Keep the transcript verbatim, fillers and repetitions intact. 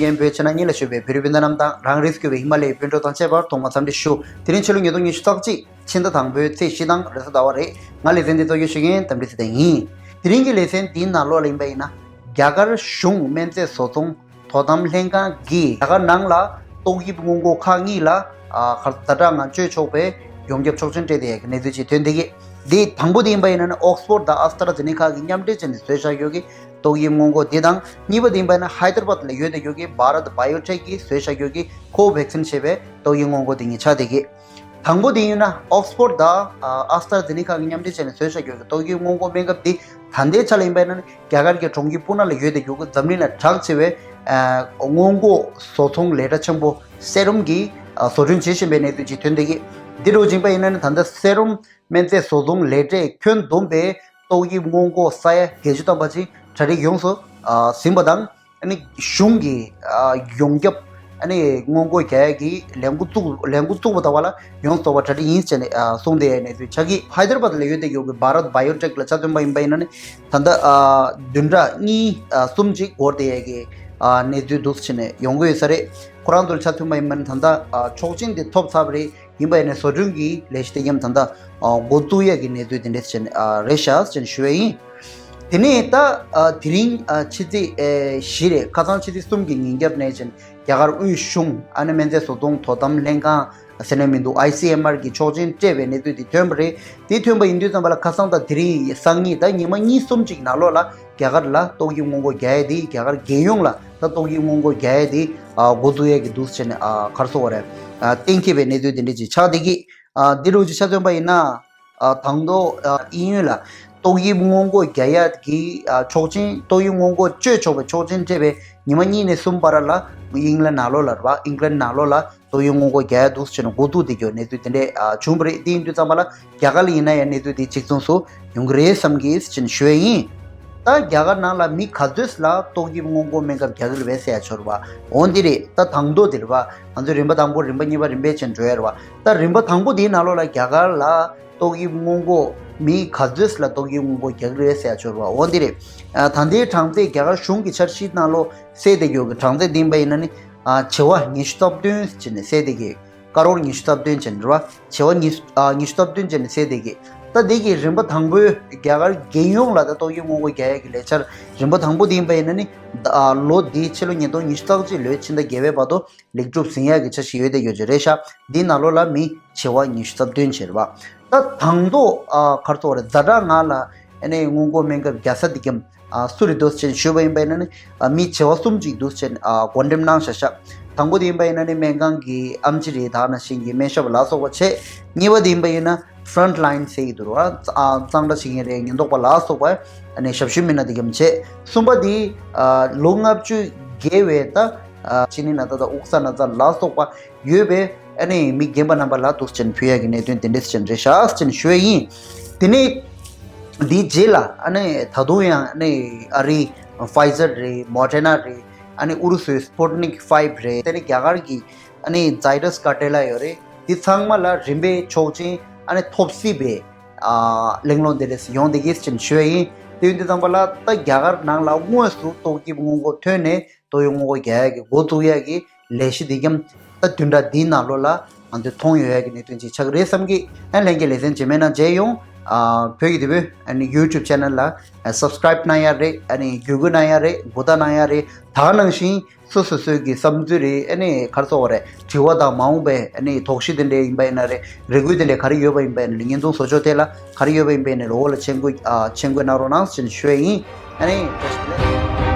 རྒན་བོད་ཕྱི་ནང་གཉིས་ལ་བཞུགས་པའི་བོད་རིགས་སྤུན་ཟླ་རྣམས་དང་། རང་རིགས་བརྒྱུད་པའི་ཧི་མ་ལ་ཡའི་སྤུན་གྲོགས་དང་བཅས་པར་ཐོག་མར་འཚམས་འདྲི་ཞུ། དེ་རིང་ཕྱི་ལོ་ཉིས་སྟོང་ཉི་ཤུ་རྩ་གཅིག་ཕྱི་ཟླ་དང་པོའི་ཚེས་བཞི་དང་རེས་གཟའ་ཟླ་བ་རེད། ང་ལེ་ཚན་འདི་གཙོ་སྐྱོང་ཞུ་མཁན་དམ་རི་ཚེ་བརྟན་ཡིན། དེ་རིང་གི་ལེ་ཚན་འདིའི་ནང་ལོགས་ལ་ཡིན་པ་ཡིན་ན། རྒྱ་གར་གཞུང་སྨན་རྫས་བཟོ་ཚོང་དོ་དམ་ལྷན་ཁང་གིས་རྒྱ་གར་ནང་ལ་ཏོག་དབྱིབས་སྔོན་འགོག་ཁག་གཉིས་ལ་ཨ་ཁ་ཛ་དྲག་ངང་སྤྱོད་ཆོག་པའི་ཡོངས་ཁྱབ་ཆོག་མཆན་སྤྲད་བསྡད་ཡག་གི་གནས་ཚུལ་ཅིག་ཐོན་བསྡད་ཀྱི། འདི་དང་པོ་དེ་ཡིན་པ་ཡིན་ན་ནི་ཨོག་སི་ཕོར་དང་ཨ་སི་ཏྲ་ཛེ་ནི་ཁ་གིས་མཉམ་འབྲེལ་བྱས་ནས་བཟོས་བཞག་ཡོད་ཀྱི་ཏོག་དབྱིབས་སྔོན་འགོག་འདི་དང་། གཉིས་པ་དེ་ཡིན་པ་ཡིན་ན་ཧའི་དར་བཱད་ལ་ཡོད་བསྡད་ཡོད་ཀྱི་བྷ་རད་བྷའི་ཡོ་ཊེག་གིས་བཟོས་བཞག་ཡོད་ཀྱི་ཁོ་ཝེག་སིན་ཞེས་པའི་ཏོག་དབྱིབས་སྔོན་འགོག་འདི་གཉིས་ཆགས་བསྡད་ཀྱི། དང་པོ་དེ་ཡིན་ན་ཨོག་སི་ཕོར་དང་ཨ་སི་ཏྲ་ཛེ་ནི་ཁ་གིས་མཉམ་འབྲེལ་བྱས་ནས་བཟོས་བཞག་ཡོད་ཀྱི་ཏོག་དབྱིབས་སྔོན་འགོག་སྨན་ཁབ་འདི་ད་ལྟའི་ཆ་ལ་ཡིན་པ་ཡིན་ན་ནི་རྒྱ་གར་གྱི་གྲོང་ཁྱེར་པུ་ན་ལ་ཡོད་བསྡད་ཡོད་ཀྱི་འཛམ་གླིང་ལ་གྲགས་ཆེ་བའི་ཨ་སྔོན་འགོག་བཟོ་ཚོང་ལས་གྲྭ་ཆེན་པོ་སེ་རུམ་གྱིས་ཨ་བཟོ་སྐྲུན་བྱེད་བཞིན་པའི་གནས་ཚུལ་ཅིག་ཐོན་བསྡད་ཀྱི། འདི་འདྲ་བོ་ཅིག་ཡིན་པ་ཡིན་ན་ནི་ད་ལྟ་སེ་རུམ་སྨན་རྫས་བཟོ་ཚོང་ལས་གྲྭས་ཁྱོན་བསྡོམས་པའི་ཏོག་དབྱིབས་སྔོན་འགོག་ས་ཡ་བརྒྱད་ཅུ་ཐམ་པ་ཅིག་གྲ་སྒྲིག་ཡོངས་སུ་ཨ་ཟིན་པ་དང་། ཨ་ནི་གཞུང་གིས་ཨ་ཡོངས་ཁྱབ་ཨ་ནི་སྔོན་འགོག་རྒྱག་ཡག་གི་ལས་འགོ་བཙུགས་ལས་འགོ་བཙུགས་པ་ལྟ་བུ་ལ་ཡོངས་སུ་རྫོགས་པ་གྲ་སྒྲིག་ཡིན་ཟེར་ནས་ཨ་གསུངས་བསྡད་ཡག་གནས་ཚུལ་ཆགས་ཀྱི། ཧའི་དར་བཱད་ལ་ཡོད་བསྡད་ཡོད་ཀྱི་བྷ་རད་བྷའི་ཡོ་ཊེག་ལ་ཆ་མཚོན་པ་ཡིན་པ་ཡིན་ན་ནི་ད་ལྟ་ཨ་བདུན་ཕྲག་གཉིས་ཨ་གསུམ་ཅིག་འགོར་བསྡད་ཡག་གི་ཨ་གནས་ཚུལ་འདུག་ཟེར་ནས་ཡོང་གི་ཡོད་ས་རེད། ཁོ་རང་ཚོ་ལ་ཆ་མཚོན་པ་ཡིན་པ་ཡིན་ན་ད་ལྟ་ཨ་ཆོག་མཆན་དེ་ཐོབ་ཚར་བ་རེད། ཡིན་པ་ཡིན་ནའི་བཟོ་སྐྲུན་གྱི་ལས་གཞི་དེ་མཉམ་ད་ལྟ་ཨ་འགོ་བཙུགས་ཡག་གི་གནས་ཚུལ་དེ་འདྲ་ཅན་ཨ་རེད་ཤག་ཅེས་ཞུ་བ་ཡིན། དེ་ནས་ད་ཨ་དེ་རིང་ཨ་ཕྱི་ཚེས་ཨེ་བཞི་རེད། ཁ་སང་ཕྱི་ཚེས་གསུམ་གྱི་ཉིན་རྒྱབ་ནས་ཅན་རྒྱ་གར་དབུས་གཞུང་ཨ་ནི་སྨན་རྫས་བཟོ་ཚོང་དོ་དམ་ལྷན་ཁང་ཟེར་ན་མི་འདུག་ཨའི་སི་ཨེམ་ཨར་གྱི་ཆོག་མཆན་སྤྲད་པའི་གནས་ཚུལ་དེ་ཐོན་པ་རེད། དེ་ཐོན་པ་ཡིན་དུས་ཙམ་པ་ལ་ཁ་སང་དང་དེ་རིང་སང་ཉིན་ད་ཉི་མ་གཉིས་གསུམ་ཅིག་ནང་ལོགས་ལ་རྒྱ་གར་ལ་ཏོག་དབྱིབས་སྔོན་འགོག་རྒྱག་ཡས་དེ་རྒྱ་གར་རྒྱལ་ཡོངས་ལ་ད་ཏོག་དབྱིབས་སྔོན་འགོག་རྒྱག་ཡས་དེ་ཨ་འགོ་འཛུགས་ཡས་ཀྱི་འདུག་ཟེར་ནས་ཨ་ག་རེ་ཟེར་དགོས་རེད། ཨ་གཏན་འཁེལ་བའི་གནས་ཚུལ་དེ་འདྲ་ཅིག་ཆགས་བསྡད་ཀྱི། ཨ་འདི་འདྲ་ཅིག་ཆ་མཚོན་པ་ཡིན་ན་ཨ་དང་ཐོག་ཨ་དབྱིན་ཡུལ་ལ་ཏོག་དབྱིབས་སྔོན་འགོག་རྒྱག་ཡས་ཀྱི་ཨ་ཆོག་མཆན། ཏོག་དབྱིབས་སྔོན་འགོག་བཅོས་ཆོག་པའི་ཆོག་མཆན་སྤྲད་པའི་ཉི་མ་གཉིས་ནས་གསུམ་བར་ལ་དབྱིན་ལན་ནང་ལོགས་ལ་རེད་པ། ཨིང་ལན་ནང་ལོགས་ལ་ཏོག་དབྱིབས་སྔོན་འགོག་རྒྱག་ཡ་འདུག་ཟེར་ནས་འགོ་བཙུགས་བསྡད་རྒྱུ་གནས་ཚུལ་དེ་འདྲས་ཨ་བྱུང་བ་རེད། དེ་ཡིན་དུས་ཙམ་པ་ལ་རྒྱ་གར་ལ་ཡིན་ན་ཡང་གནས་ཚུལ་དེ་གཅིག་མཚུངས་སུ་ཡོང་གི་རེད་བསམ་གི་ཟེར་ནས་ཞུ་ཡ་ཡིན། ད་རྒྱ་གར་ནང་ལ་མི་ག་ཚོད་ལ་ཏོག་དབྱིབས་སྔོན་འགོག་སྨན་ཁབ་རྒྱག་གི་རེད་པས་ཟེར་ཡ་ཆོག་རེད་པ། འོ་འདི་རེད། ད་དང་ཐོག་དེ་རེད་པ། ང་ཚོས་རིམ་པ་དང་པོ་རིམ་པ་གཉིས་པ་རིམ་པས་ཅན་འགྲོ་ཡ་རེད་པ། ད་རིམ་པ་དང་པོ་དེའི་ནང་ལོགས་ལ་རྒྱ་གར་ལ་ཏོག་དབྱིབས་སྔོན་འགོག་མི་ག་ཚོད་ལ་ཏོག་དབྱིབས་སྔོན་འགོག་རྒྱག་གི་རེད་ཟེར་ཡ་ཆོག་རེད་པ། འོ་འདི་རེད། ཨ་ད་ལྟའི་གྲངས་ཚད་རྒྱ་གར་གཞུང་གི་འཆར་གཞིའི་ནང་ལོགས་གསལ་བསྡད་ཡོད་ཀྱི་གྲངས་ཚད་འདི་ཡིན་པ་ཡིན་ན་ནི། ཨ་བྱེ་བ་ཉི་ཤུ་རྩ་བདུན་ཅན་ནས་གསལ་བསྡད་ཀྱི། ཀ་རོར་ཉི་ཤུ་རྩ་བདུན་ཅན་རེད་བ། བྱེ་བ་ཉི་ཨ་ཉི་ཤུ་རྩ་བདུན་ཅན་ནས་གསལ་བསྡད་ཀྱི། ད་འདི་གི་རིམ་པ་དང་པོའི་རྒྱ་གར་རྒྱལ་ཡོངས་ལ་ད་ཏོག་དབྱིབས་སྔོན་འགོག་རྒྱག་ཡས་ཀྱི་ལས་འཆར་རིམ་པ་དང་པོ་འདི་ཡིན་པ་ཡིན་ན་ནི། ཨ་ལོ་འདིའི་ཕྱི་ལོ་ཉིས་སྟོང་ཉི་ཤུ་རྩ་གཅིག་ལོའི་ཕྱི་ཟླ་བརྒྱད་པའི་བར་དུ་ལེགས་གྲུབ་ཟིན་ཡས་ཀྱི་འཆར་གཞི་ཡོད་བསྡད་ཡོད་ཀྱི་རེད་ཤག་འདིའི་ནང་ལོགས་ལ་མི་བྱེ་བ་ཉི་ཤུ་རྩ་བདུན་ཅན་རེད་བ། ད་དང་ཐོག་ཨ་ག་རེ་ཟེར་དགོས་རེད། ཛ་དྲག་ངང་ལ་ཨ་ནི་སྔོན་འགོག་སྨན་ཁབ་རྒྱག་ས་འདི་གམ། ཨ་སུ་རེད་འདུག་ཅེས་ཞུས་པ་ཡིན་པ་ཡིན་ན་ནི། ཨ་མི་བྱེ་བ་གསུམ་ཅིག་འདུག་ཅེས་ཨ་བགོ་འགྲེམས་གནང་བཞག་ཤག་དང་པོ་དེ་ཡིན་པ་ཡིན་ན་ནི་སྨན་ཁང་གི་ཨེམ་ཆི་རེད། ད་ནང་བཞིན་གྱི་སྨན་ཞབས་ལ་སོགས་པ་བྱས། གཉིས་པ་དེ་ཡིན་པ་ཡིན་ན་ཕ་རོན་ཊི་ལ་ཡིན་ཟེར་གྱི་འདུག་ར། ཨ་གཙང་སྦྲ་བྱེད་མཁན་རེད། ཉེན་རྟོག་པ་ལ་སོགས་པ་ཨ་ནི་ཞབས་ཞུ་མི་སྣ་དེ་གམ་བྱས། གསུམ་པ་དེ་ཨ་ལོ་ལྔ་བཅུ་བརྒལ་བའི་ད་ཨ་གཅིན་སྙི་ན་ཚ་དང་དབུགས་བཙོག་ན་ཚ་ལ་སོགས་པ་ཡོད་པའི་ཨ་ནི་མི་རྒན་པ་རྣམ་པ་ལ་འདུག་ཅེས་ཕུལ་ཡག་གི་གནད་དོན་དེ་འདྲས་ཅན་རེད་ཤག་ཅེས་ཞུ་ཡ་ཡིན། དེ་ནས་དེའི་རྗེས་ལ་ཨ་ནི་ད་དུང་ཡང་ཨ་ནི་ཨ་རིའི་ཕའི་ཛར་རེད། མོ་ཌེ་ན་རེད། ཨ་ནི་ཨུ་རུ་སུའི་སྤུ་ཊི་ནིག་ཕའིབ་རེད། དེ་ནས་རྒྱ་གར་གྱི་ཨ་ནི་ཛའི་ཌ་སི་ཀ་ཌི་ལ་ཡོད་རེད། དེ་ཚང་མ་ལ་རིམ་པས་ཆོག་མཆན་ཨ་ནི་ཐོབ་སྲིད་པའི་ཨ་གླེང་སློང་དེ་འདྲས་ཡོང་བསྡད་ཀྱི་ཅེས་ཞུ་ཡ་ཡིན། དེ་ཡིན་དུས་ཙམ་པ་ལ་ད་རྒྱ་གར་ནང་ལ་དངོས་སུ་ཏོག་དབྱིབས་སྔོན་འགོག་ཐོན་ནས་ཏོག་དབྱིབས་སྔོན་འགོག་རྒྱག་ཡག་གི་འགོ་འཛུགས་ཡག་གི་ལས་གཞི་འདི་ཀྱང་ད་བདུན་ཕྲག་འདིའི་ནང་ལོགས་ལ་ང་ཚོས་མཐོང་ཡོང་ཡག་གི་གནད་དོན་ཅིག་ཆགས་ཀྱི་རེད་བསམ་གི། ཨ་ལྷན་རྒྱས་ལེ་ཚན་རྗེས་མའི་ནང་མཇལ་ཡོང་། ཨ་བོད་ཀྱི་དུས་བབ་ཨ་ནི་ཡུ་ཊུབ་ཆེ་ནལ་ལ་ཨ་སབ་སི་ཀ་རའིབ་གནང་ཡ་རེད། ཨ་ནི་བརྒྱུད་སྐུལ་གནང་ཡ་རེད། མགོ་བཏགས་གནང་ཡ་རེད། ད་ག་ནང་བཞིན་སོ་སོ་སོའི་གི་བསམ་ཚུལ་རེད། ཨ་ནི་ག་རེ་ཟེར་དགོས་རེད། དྲི་བ་དང་མ་འོངས་པའི་ཨ་ནི་དོགས་གཞི་དེ་འདྲ་ཡིན་པ་ཡིན་ན་རེད། རེ་སྐུལ་དེ་འདྲ་ག་རེ་ཡོད་པ་ཡིན་པ་ཡིན་ན་རེད། བརྙན་ཐུང་བཟོ་ཕྱོགས་ཐད་ལ་ག་རེ་ཡོད་པ་ཡིན་པ་ཡིན་ན་རེད། འོག་ལ་མཆན་འགོད་ཨ་མཆན་འགོད་གནང་རོགས་གནང་ཞེས་ཞུ་ཡ་ཡིན། ཨ་ནི་བཀྲ་ཤིས་བདེ་ལེགས།